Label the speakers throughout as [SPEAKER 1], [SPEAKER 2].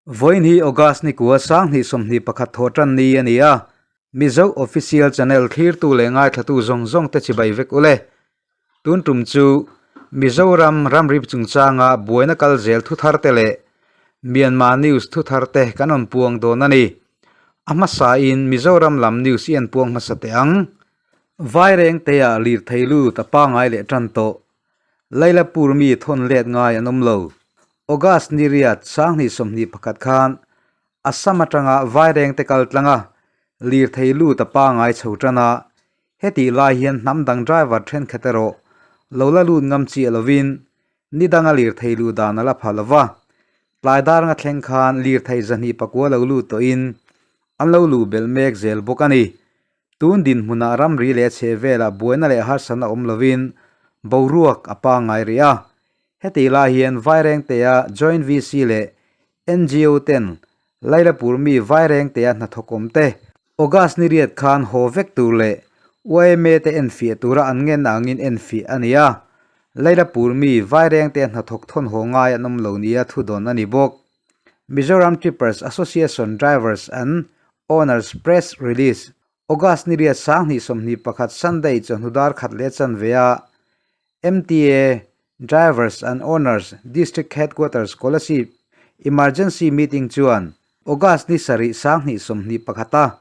[SPEAKER 1] Vawiin hi August ni kua 2021 thawh tan ni a ni a, Mizo Official Channel thlirtu leh ngaithlatu zawng zawng te chibai vek ule. Tun tum chu Mizoram ramri chungchanga buaina kal zel thu thar te leh Myanmar news thu thar te kan rawn puang dawn a ni. A hmasain Mizoram lam news i an puang hmasa teh ang. Vaireng teah lirthei lut a pangai leh tan tawh. Lailapur mi thawn let ngai an awm lo. August ni riat 2021 khan Assam atanga Vaireng te kal tlang a, lirthei lut a pangai chho tan a, hetih lai hian hnam dang driver thenkhat erawh lo la lut ngam chiah lovin ni danga lirthei luh dan a la pha lo va. Tlai dar nga thleng khan lirthei 209 lo lut tawhin an lo luh belh mek zel bawk a ni. Tun dinhmunah ramri leh chhe velah buaina leh harsatna awm lovin boruak a pangngai rih a. Heti lai hian Vairengtea Joint VC leh NGO ten Lailapur mi Vairengtea hnathawk awm te August ni riat khan haw vek tur leh YMA te enfiah tura an ngen angin enfiah a ni a. Lailapur mi Vairengtea hnathawk thawn haw ngai an awm lo nia thudawn a ni bawk. Mizoram Tippers Association Drivers and Owners Press Release, August ni riat 2021 Sunday chawhnu dar khat leh chanve a MTA Drivers and Owners District Headquarters Kolasib Emergency Meeting chuan August ni sarih 2021 a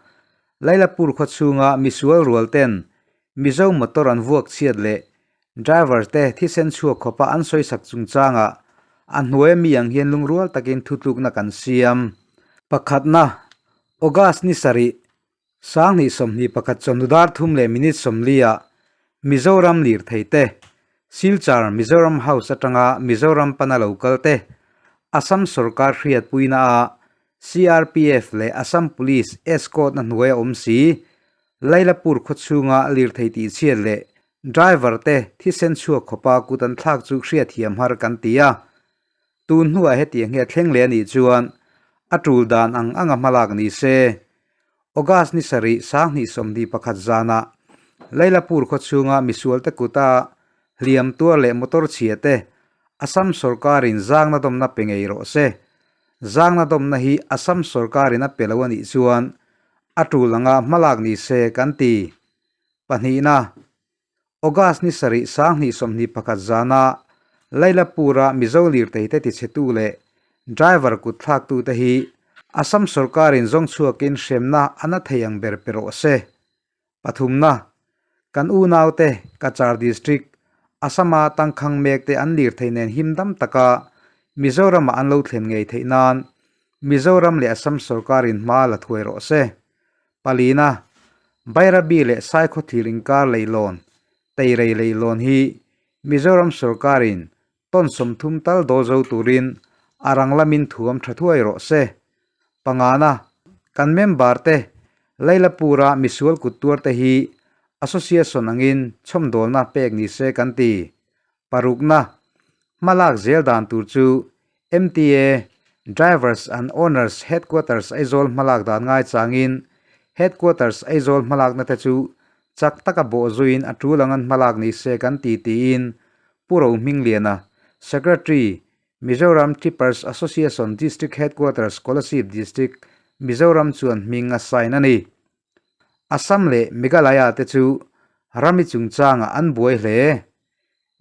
[SPEAKER 1] Lailapur khawchhunga misual rual ten Mizo motor an vuak chhiat leh Driver te thisen chhuak khawpa an sawisak chungchangah a hnuaia mi ang hian lungrual takin thutlukna kan siam. Pakhatna, August ni sarih, 2021 chawhnu dar thum leh minute sawmliah Mizoram lirthei te, Silchar Mizoram House atanga Mizoram pana lo kal te, Assam sorkar hriatpuina a CRPF leh Assam Police escort na hnuaia awm si, Lailapur khawchhunga lirthei tihchhiat leh Driver te thisen chhuak khawpa kut an thlak chu hriatthiam har kan ti a, tun hnuah hetiang hi a thleng leh a nih chuan a tul dan ang anga hmalak ni se. August ni sarih 2021 zanah Lailapur khawchhunga misualte kuta hliam tuar leh motor chhia te Assam sorkarin zangna dawmna pe ngei rawh se. Zangna dawmna hi Assam sorkarin a pe lo a nih chuan a tul anga hmalak ni se kan ti. Pahnihna, August ni sarih 2021 zana Lailapur-a Mizo lirteite tichhetu leh driver kut thlaktute hi Assam sorkarin zawng chhuakin hremna a na thei ang ber pe rawh se. Pathumna, Kan unaute Cachar District, Assam-a tangkhang mekte an lirthei nen him dam taka Mizoram-ah an lo thlen ngei theih nan Mizoram leh Assam sorkarin hma la thuai rawh se. Palina, Bairabi leh Saikhawthlir inkar leilawn, Teirei leilawn hi Mizoram sorkarin tawn 30 tal dawl zo turin a rang lamin thuam tha thuai rawh se. Pangana, kan member te Lailapura misual kut tuar te hi association angin chhawmdawlna pek ni se kan ti. Parukna, hmalak zel dan tur chu MTA, Drivers and Owners Headquarters Aizawl hmalak dan ngai changin Headquarters Aizawl hmalakna te chu chak taka bawh zuiin a tul ang an hmalak ni se kan ti tiin Pu Rohmingliana, Secretary, Mizoram Tippers Association District Headquarters Kolasib District, Mizoram chuan hming a sign a ni. Assam leh Meghalaya te chu rami chungchangah an buai hle.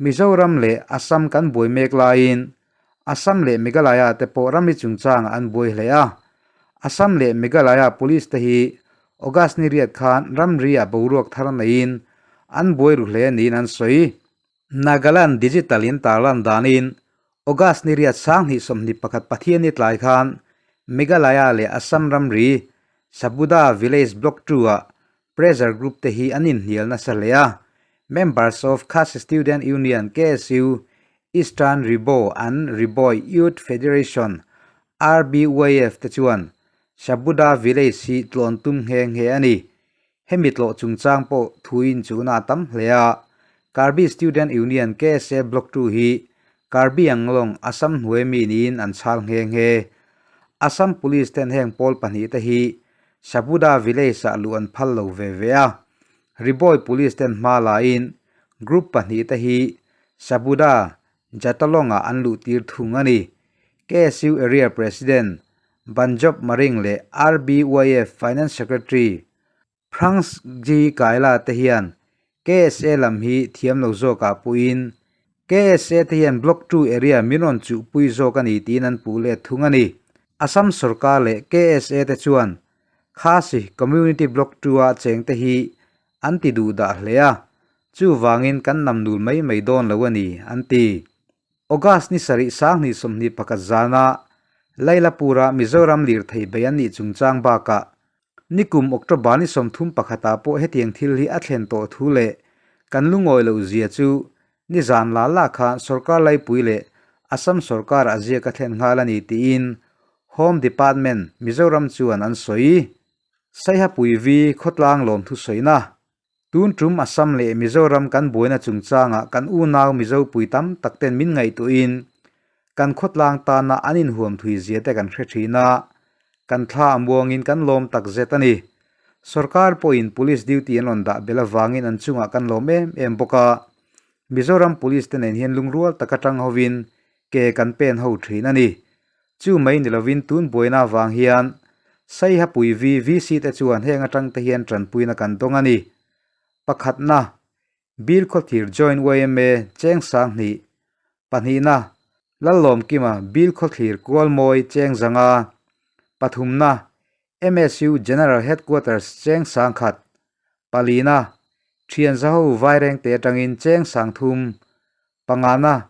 [SPEAKER 1] Mizoram leh Assam kan buai mek laiin Assam leh Meghalaya te pawh rami chungchangah an buai hle a. Assam leh Meghalaya police te hi August ni riat khan ramri-ah boruak thar neiin an buai ru hle niin an sawi. Nagaland Digital in tarlan danin August ni riat 2021 Pathianni tlai khan Meghalaya leh Assam ramri Sabuda Village Block 2-ah Pressure Group te hi an inhnial nasa hle a. Members of Khasi Student Union, KSU, Eastern Ribo and Riboi Youth Federation, RBYF, te chuan Sabuda Village hi tlawn tum nghe nghe a ni. Hemi tlawh chungchang pawh thuin chuna a tam hle a. Karbi Student Union, KSA, Block 2 hi Karbi Anglong, Assam hnuai mi niin an chhal nghe nghe. Assam Police ten heng pawl pahnih te hi Sabuda Village-ah luh an phal lo ve ve a. Riboi Police ten hma lain group pahnih te hi Sabuda Jatalong-ah an luh tir thung a ni. KSU Area President. Banjob Maring leh RBYF Finance Secretary Franks G Kaila te hian KSA lam hi thiam lo zawkah puhin KSA te hian Block 2 area min rawn chuhpui zawk a ni tiin an puh let thung a ni. Assam sorkar leh KSA te chuan Khasi Community Block 2 a chengte hi an ti duh dah hle a, chuvangin kan nam nul mai mai dawn lo a ni, an ti. August ni sarih 2021 zana Lailapur-a Mizoram lirthei bei an nih chungchang bakah Nikum October ni 31 ah pawh hetiang thil hi a thlen tawh thu leh kan lungawi loh zia chu nizan la la khan sorkar laipui leh Assam sorkar a ziak a thlen nghal a ni tiin Home Department Mizoram chuan an sawi. Saihapui Vi khawtlang lawmthu sawina Tun tum Assam leh Mizoram kan buaina chungchangah kan unau Mizopui tam tak ten min ngaihtuahin kan khawtlang tana an inhuam thui zia te kan hre thin a, kan thla a muangin kan lawm tak zet a ni. Sorkar pawhin Police duty an rawn dah belh avangin an chungah kan lawm em em bawk a, Mizoram Police te nen hian lungrual taka tang hovin ke kan pen ho thin a ni. Chu mai ni lovin tun buaina avang hian Saihapui VVC te chuan heng atang te hian tanpuina kan dawng a ni. Pakhatna, Bilkhawthlir Joint yma Cheng 2000. Pahnihna, Lallawmkima Bilkhawthlir Kualmawi Cheng 500. Pathumna, MSU General Headquarters Cheng 1000. Palina, Thianzaho Vairengte atangin Cheng 3000. Pangana,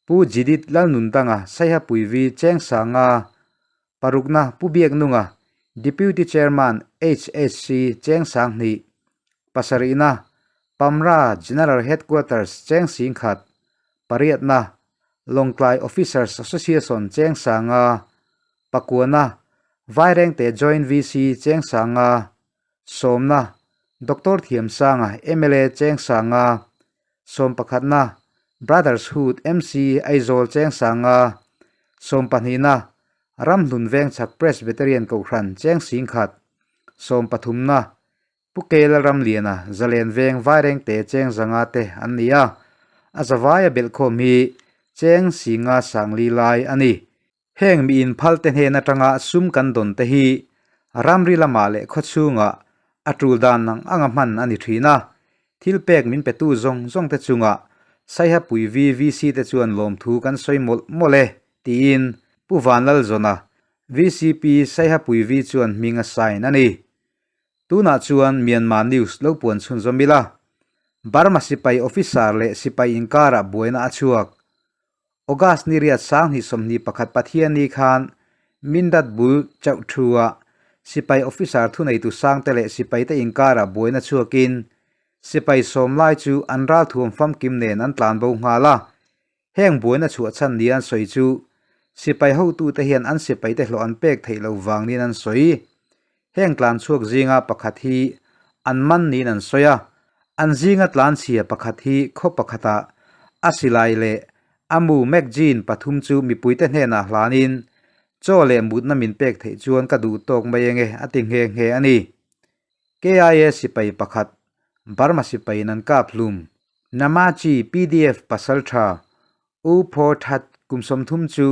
[SPEAKER 1] Pu Jidit Lalnundanga Saihapuivi Cheng 500. Parukna, Pu Biaknunga, Deputy Chairman, HHC, Cheng 2000. Pasarihna, Pamra General Headquarters, Cheng 10,000. Pariatna, Lawngtlai Officers Association, Cheng 500. Pakuana, Vairengte Joint VC, Cheng 500. Sawmna, Doctor Thiamsanga, mla Cheng 500. Sawmpakhatna, Brothers Hood MC Aizawl Cheng 500. Sawmpahnihna, Ramhlun Vengchhak Presbyterian Kohhran Cheng 10,000. Sawmpathumna, Pu Kela Ramliana, Zalen Veng Vairengte Cheng 500 te an ni a, a zavaia belhkhawm hi Cheng 540 lai a ni. Heng mi inphal te hnen atanga sum kan dawn te hi ramri lamah leh khawchhungah a tul dan ang anga hman a ni thin a, thil pek min petu zawng zawng te chungah Saihapui VVC te chuan lawmthu kan sawi mawlh mawlh e tiin Pu Vanlalzawna VCP Saihapui V chuan hming a sign a ni. Tunah chuan Myanmar News lo puan chhunzawm ila, Burma sipai officer leh sipai inkarah buaina a chhuak. August ni riat 2021 Pathianni khan Mindat bul chauh thu-ah sipai officer thuneitu sangte leh sipaite inkarah buaina chhuakin sipai sawm lai chu an ralthuam famkim nen an tlan bo nghal a. Heng buaina chhuah chhan nia an sawi chu sipai hotute hian an sipaite hlawh an pek theih loh vang niin an sawi. Heng tlan chhuak zinga pakhat hi an man niin an sawi a, an zinga tlan chhia pakhat hi khaw pakhatah a silai leh a mu magazine pathum chu mipuite hnenah hlanin chaw leh mutna min pek theih chuan ka duh tawk mai enge a ti nghe nghe a ni. KIA sipai pakhat Burma sipaiin an kap hlum. Namachi PDF pasal tha U Phaw That kum 30 chu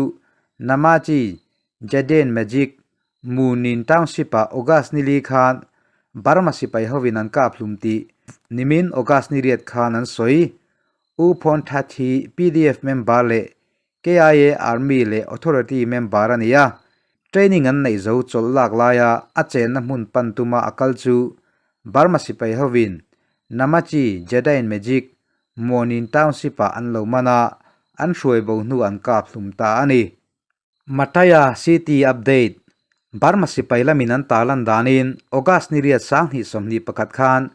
[SPEAKER 1] Namachi Jaden Magic Munin Township-ah August ni li khan Burma sipai hovin an kap hlum tih nimin August ni riat khan an sawi. U Phon That hi PDF member leh KIA Army leh Authority member a ni a. Training an neih zo chawlh lak laia a chenna hmun pan tuma a kal chu Burma sipai hovin Namachi Jadain Magic Muanin Township-ah an lo man a, an hruai bo hnu an kap hlum ta a ni. Mataya City Update, Burma sipai lamin an tarlan danin August ni riat 2021 khan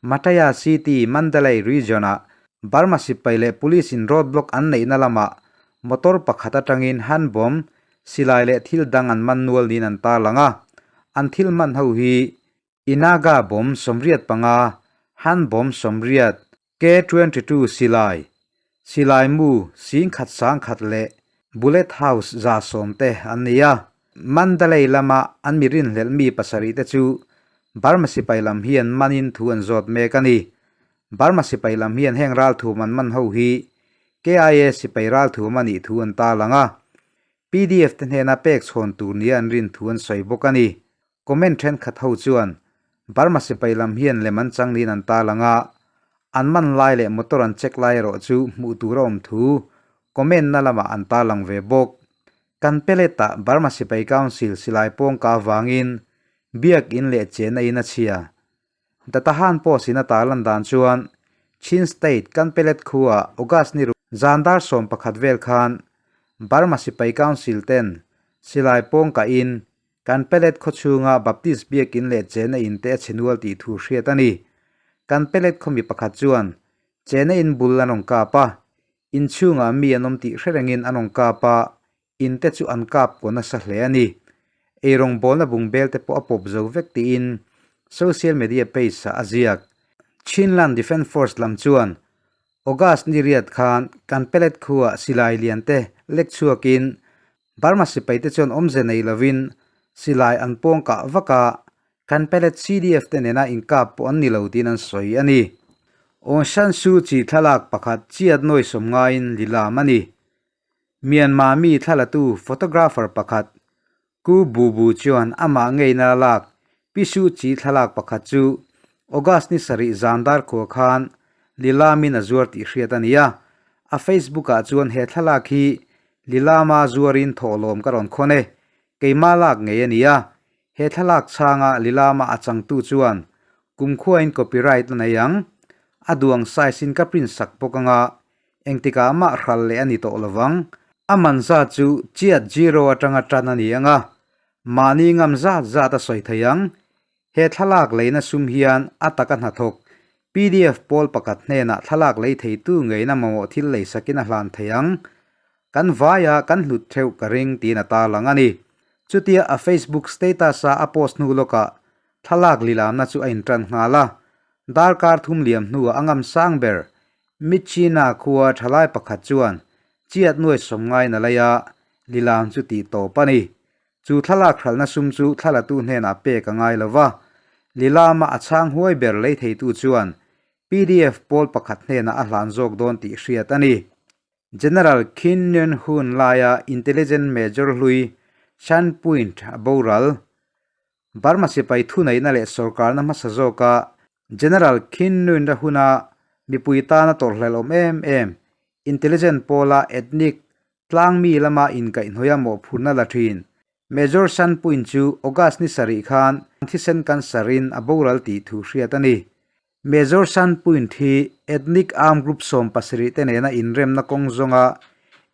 [SPEAKER 1] Mataya City Mandalay Region-ah Burma sipai leh Police in road block an neihna lamah motor pakhat atangin hand bomb, silai leh thil dang an man nual niin an tarlang a, an thil hman ho hi Inaga bomb 85, hand bomb 80, K-22 silai, silai mu 10,100 leh bullet house 110 te an ni a. Mandalay lama an mi rinhlelh mi pasarih te chu Burma sipai lam hian manin thu an zawt mek a ni. Burma sipai lam hian heng ralthum an man ho hi KIA sipai ralthum a nih thu an tarlang a. Pdf te hnena pek chhawn tur nia an rin thu an sawi bawk a ni. Comment thenkhat ho chuan Burma sipai lam hian lem an chang niin an tarlang a, an man lai leh motor an check lai erawh chu hmuh tur a awm thu comment na lamah an tarlang ve bawk. Kan pelet ah Burma sipai council silai pawngka avangin biak in leh chenna in a chhia. Datahan post in a tarlan dan chuan Chin State Kanpelet khua August ni zan dar 11 vel khan Burma sipai council ten silai pawng kah in Kanpelet khaw chhunga Baptist biakin leh chenna in te a chhe nual tih thu hriat a ni. Kanpelet khaw mi pakhat chuan chenna in bul an rawn kap a, inchhungah mi an awm tih hre rengin an rawn kap a, In te chu an kap kaw nasa hle a ni. Eirawng bawlna bungbel te pawh a pawp zo vek tiin social media page ah a ziak. Chinland Defence Force lam chuan August ni riat khan kan pellet khuah silai lian te lek chhuakin Burma sipai te chuan awmze nei lovin silai an pawng kah vak a, kan pellet CDF te nena inkap pawh an ni lo tiin an sawi a ni. Aung San Suu Kyi thlalak pakhat chiat nawi sawm ngaiin lilam a ni. Myanmar mi thlalatu photographer pakhat Ku Bu Bu chuan amah ngeina lak Pi Suu Kyi thlalak pakhat chu August ni sarih zan dar khua khan Lilamin a zuar tih hriat a ni a. A Facebook ah chuan he thlalak hi Lilama zuarin thawhlawm ka rawn khawn e, keimah lak ngei a ni a. He thlalak chhanga Lilama a changtu chuan kumkhuain copyright a nei ang. A duang size in ka print sak bawk anga Engtikah mah hral leh a ni tawh lovang. A man zat chu chiat zero atanga tan a ni ang a, mahni ngam zat zat a sawi thei ang. He thlalak leina sum hian a taka hnathawk pdf pawl pakhat hnenah thlalak lei theitu ngeina mamawh thil lei sakin a hlan thei ang. Kan vaia kan hlut theuh ka ring tiin a tarlang a ni. Chutia a Facebook status-a a post hnu lawkah thlalak lilamna chu a intan nghal a, darkar thum liam hnuah a ngam sang ber Myitkyina khua thalai pakhat chuan chiat nuai sawm ngain a lei a, lilam chu tih tawp a ni. Chu thlalak hralhna sum chu thlalatu hnenah pek a ngai lo va, lilama a chhang huai ber lei theitu chuan pdf pawl pakhat hnenah a hlan zawk dawn tih hriat a ni. General Khin Nyunt hun laia Intelligence Major hlui Chan Point a boral. Burma sipai thuneihna leh sorkarna hmasa zawka General Khin Nyunt-a huna mipui tana tawrhhlelh awm em em, intelligence pawla ethnic tlangmi lama inkaihhnawih a mawhphurhna la thin Major San Point chu August ni sarih khan thisen cancer in a boral tih thu hriat a ni. Major San Point hi ethnic armed group 17 te nena inremna kawng zawnga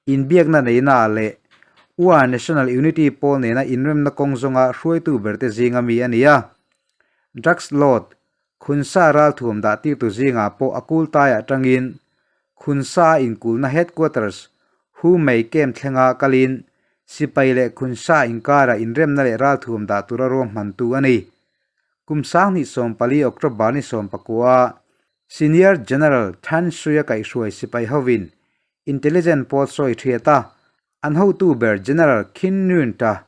[SPEAKER 1] inbiakna neihna leh Wa National Unity pawl nena inremna kawng zawnga hruaitu berte zinga mi a ni a. Drugs lord Khunsa ralthuam dah tirtu zingah pawh a kul taiah tangin Khunsa inkulhna headquarters Hu Mei Camp thlenga kalin sipai leh Khunsa inkara inremna leh ralthuam dah tura ruahmantu a ni. Kum 2014 October ni 19 Senior General Than Sui-a kaihhruai sipai hovin Intelligence pawl sawi thiat a, an hotu ber General Khin Nyunt-a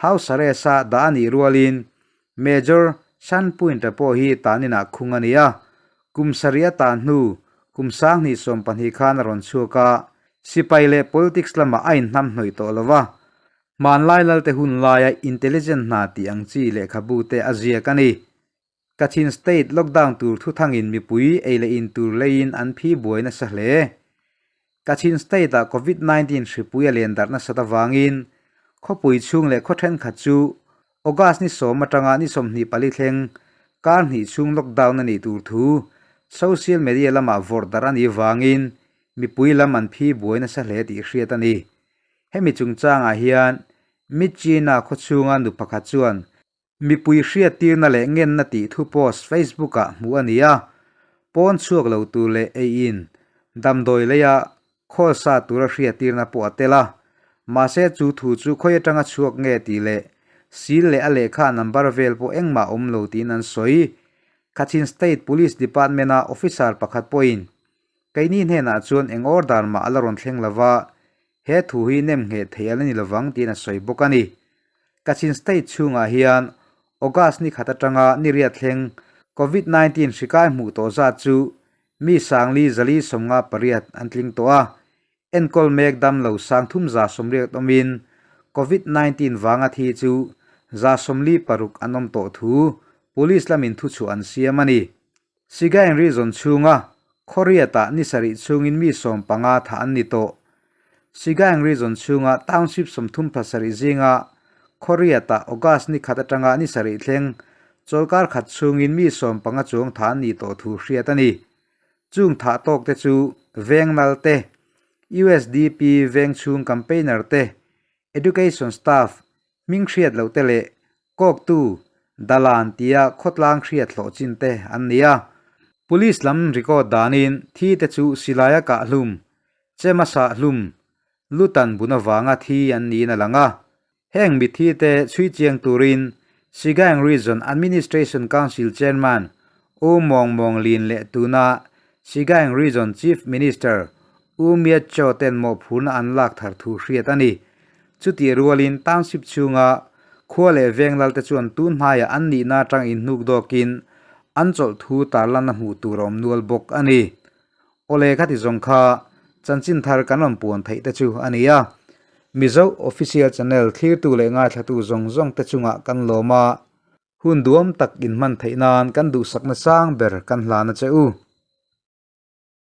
[SPEAKER 1] house arrest-a dah a nih rualin Major San Point-a pawh hi taninah khung a ni a, kum sarih a tan hnu kum 2020 khan a rawn chhuak a, sipai leh politics lamah a inhnamhnawih tawh lo va, Hmanlai lalte hun laia intelligent hna tih ang chi lehkhabu te a ziak a ni. Kachin State lockdown tur thuthangin mipui ei leh in tur leiin an phi buai nasa hle. Kachin State-ah Covid 19 hripui a len darh nasat avangin khawpui chhung leh khaw thenkhat chu August ni 10 atanga ni 24 thleng kar hnih chhung lockdown a nih tur thu social media lamah vawrh darh a nih vangin mipui lam an phi buai nasa hle tih hriat a ni. Hemi chungchangah hian Myitkyina khaw chhunga nu pakhat chuan mipui hriattirna leh ngenna tih thu post Facebook-ah hmuh a ni a, pawn chhuak lo tur leh eiin damdawi leia khawl sa tura hriattirna pawh a tel a. Mahse chu thu chu khawi atanga chhuak nge tih leh sil leh a lehkha number vel pawh engmah awm lo tiin an sawi. Kachin State Police Department-a officer pakhat pawhin Keini hnenah chuan eng order mah a la rawn thleng lo va, he thu hi nem ngheh theih a la ni lovang tiin a sawi bawk a ni. Kachin State chhungah hian August ni khat atanga ni riat thleng Covid 19 hri kai hmuh tawh zat chu mi 4458 an tling tawh a, enkawl mek dam lo 3380 awmin. Covid 19 vanga thi chu 46 an awm tawh thu Police lamin thuchhuah an siam a ni. Sigaing Region chhunga Khawriatah ni sarih chhungin mi 15 thah an ni tawh. Sigaing Region chhunga Township 37 zinga Khawriatah August ni khat atanga ni sarih thleng chawlkar khat chhungin mi 15 chuang thah an nih tawh thu hriat a ni. Chung thah tawk te chu veng nal te, USDP veng chhung campaigner te, Education staff, hming hriat loh te leh kawktu Dalan tia khawtlang hriat hlawh chin te an ni a. Police lam record danin thi te chu silaia kah hlum, chema sah hlum, lutan bun avanga thi an niin a lang a. Heng mithi te chhui chiang turin Sigaing Region Administration Council Chairman U Mawng Mawng Lin leh tuna Sigaing Region Chief Minister U Myat Kyaw ten mawhphurna an lak thar thu hriat a ni. Chutih rualin township chhunga khua leh veng lalte chuan tun hnaiah an nihna atang inhnuk dawkin an chawlh thu tarlanna hmuh tur a awm nual bawk a ni. Awle khati zawng kha chanchin thar kan rawn puan theih te chu a ni a. Mizo Official Channel thlirtu leh ngaithlatu zawng zawng te chungah kan lawm a, hun duam tak inhman theih nan kan duhsakna sang ber kan hlan a che u.